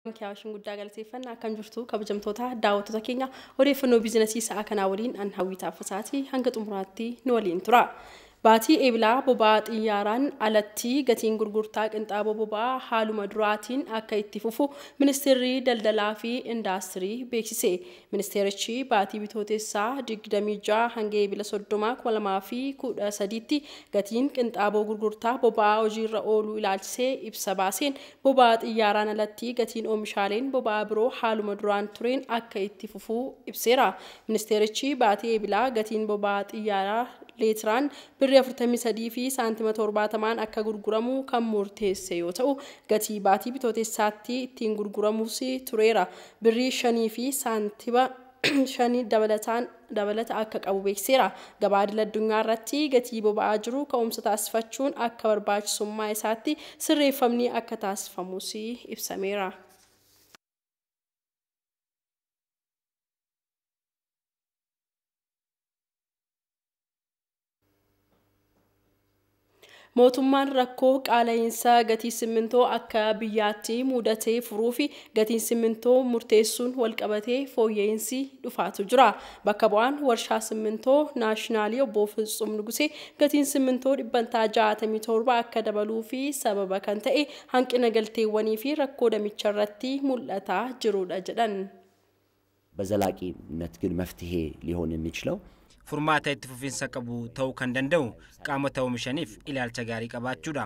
Baankii Awaashin guddaa galateeffannaa. Akkam jirtu kabajamtoota daawwattoota keenya? Odeeffannoo biizinasii sa'a kanaa waliin an Hawwii Taaffasaati. Hanga xumuraatti nu waliin tura. Baatii Eebilaa boba'aa xiyyaaraan alatti gatiin gurgurtaa qinxaaboo boba'aa haaluma duraatiin akka itti fufu Ministeerri Daldalaa fi Indaastirii beeksise. Ministeerichi baatii Bitootessaa 26 hanga Eebila 30 2013tti gatiin qinxaaboo gurgurtaa boba'aa hojiirra ooluu ilaalchisee ibsa baaseen, boba'aa xiyyaaraan alatti gatiin oomishaaleen boba'aa biroo haaluma duraan tureen akka itti fufu ibseera. Ministeerichi baatii Eebilaa gatiin boba'aa xiyyaaraa leetiraan birrii 43 fi saantima 70 akka gurguramu kan murteesse yoo ta'u, gatii baatii Bitootessaatti ittiin gurguramus tureera. Birrii 5 fi saantima 5 dabalataan dabalata akka qabu beeksiseera. Gabaa idil addunyaa irratti gatii boba'aa jiru ka'umsa taasifachuun akka barbaachisummaa isaatti sirreeffamni akka taasifamus ibsameera. Mootummaan rakkoo qaala'insa gatii simmintoo akka biyyaatti mudatee furuu fi gatiin simmintoo murteessuun walqabatee fooyya'insi dhufaatu jira. Bakka bu'aan warshaa simmintoo naashinaalii obbo Fitsum Nugusee gatiin simmintoo 67% akka dabaluu fi sababa kan ta'e hanqina galteewwanii fi rakkoo damicha irratti mul'ataa jirudha jedhan. በዘላቂነት ግን መፍትሄ ሊሆን የሚችለው Furmaata itti fufiinsa qabu ta'uu kan danda'u qaamota oomishaniif ilaalcha gaarii qabaachuudha.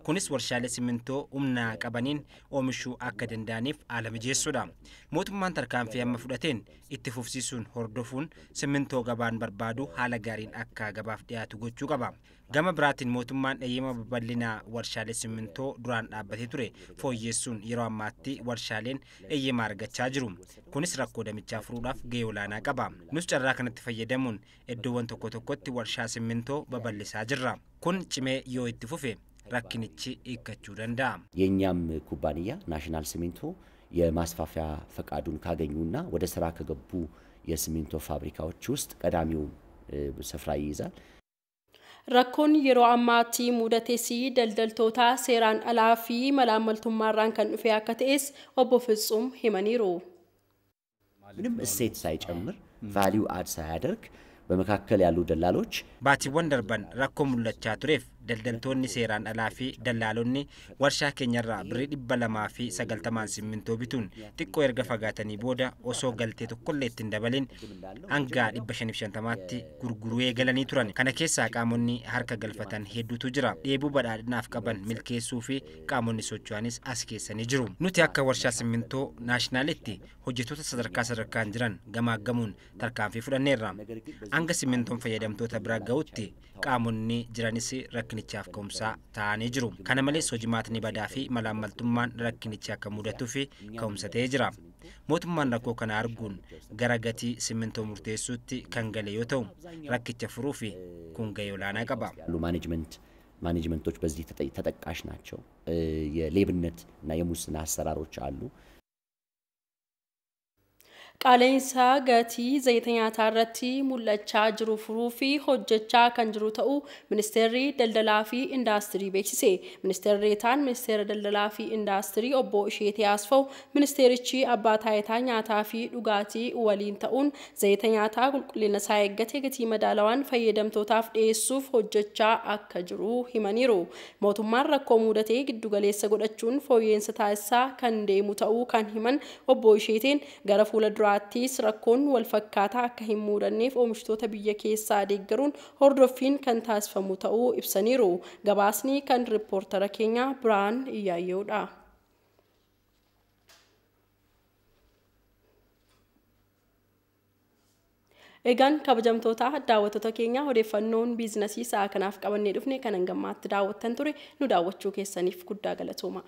Kunis warshaalee simmintoo humna qabaniin oomishuu akka danda'aniif haala mijeessuudha. Mootummaan tarkaanfii amma fudhateen itti fufsiisuun hordofuun simmintoo gabaan barbaadu haala gaariin akka gabaaf dhiyaatu gochuu qaba. Gama biraatiin mootummaan eeyyama babal'inaa warshaalee simmintoo duraan dhaabbatee ture fooyyessuun yeroo ammaatti warshaaleen eeyyama argachaa jiru. Kunis rakkoo damichaa furuudhaaf gahee olaanaa qaba. Nus carraa kanatti fayyadamuun iddoowwan tokko tokkotti warshaa simmintoo babal'isaa jirra. Kun cimee yoo itti fufe rakkinichi hiikkachuu danda'a. የእኛም ኩባንያ ናሽናል ሲሚንቶ የማስፋፊያ ፈቃዱን ካገኙና ወደ ስራ ከገቡ የሲሚንቶ ፋብሪካዎች ውስጥ ቀዳሚው ስፍራ ይይዛል። Rakkoon yeroo ammaatti mudates daldaltoota seeraan alaa fi malaammaltummaarraan kan dhufe akka ta'es obbo Fitsum himaniiru. ምንም እሴት ሳይጨምር ቫሊዩ አድ ሳያደርግ በመካከል ያሉ ደላሎች Baatiiwwan darban rakkoo mul'achaa tureef daldaltoonni seeraan alaa fi dallaalonni warshaa keenyarraa birrii 290n simmintoo bituun xiqqoo erga fagaatanii booda osoo galtee tokkollee ittiin dabalin hanga 550tti gurguruu eegalanii turan. Kana keessaa qaamonni harka galfatan hedduutu jira. Dheebuu badhaadhinaaf qaban milkeessuu fi qaamonni socho'anis as keessanii jiru. Nuti akka warshaa simmintoo naashinaalitti hojjettoota sadarkaa sadarkaan jiran gamaaggamuun tarkaanfii fudhanneerra. Hanga simmintoon fayyadamtoota bira ga'utti qaamonni jiranis rakkinichaaf ka'umsaa ta'anii jiru. Kana malees hojimaatni badaa fi malaammaltummaan rakkinichi akka mudatuu fi ka'umsa ta'ee jira. Mootummaan rakkoo kana arguun gara gatii simmintoo murteessuutti kan gale yoo ta'u, rakkicha furuu fi kun gahee olaanaa qaba. ያሉ ማኔጅመንቶች በዚህ ተጠቃሽ ናቸው። የሌብነት እና የሙስና አሰራሮች አሉ። Qaala'insa gatii zayita nyaataa irratti mul'achaa jiru furuu fi hojjechaa kan jiru ta'uu Ministeerri Daldalaa fi Indaastirii beeksise. Ministeerri Deetaan Ministeera Daldalaa fi Indaastirii obbo Isheetee Asfaw ministeerichi abbaa taayitaa nyaataa fi dhugaatii waliin ta'uun zayita nyaataa qulqullina isaa eeggate gatii madaalawaan fayyadamtootaaf dhiyeessuuf hojjechaa akka jiru himaniiru. Mootummaan rakkoo mudatee giddugaleessa godhachuun fooyya'insa taasisaa kan deemu ta'uu kan himan obbo Isheeteen, gara fuula duraattis rakkoon wal fakkaataa akka hin mudanneef oomishtoota biyya keessaa deeggaruun hordoffiin kan taasifamu ta'uu ibsaniiru. Gabaasni kan riippoortara keenya Biraan Iyyaayyeedha. Egaan kabajamtoota daawwattoota keenya, odeeffannoon biizinasii sa'a kanaaf qabannee dhufne kan hangammaatti daawwattan ture. Nu daawwachuu keessaniif guddaa galatooma.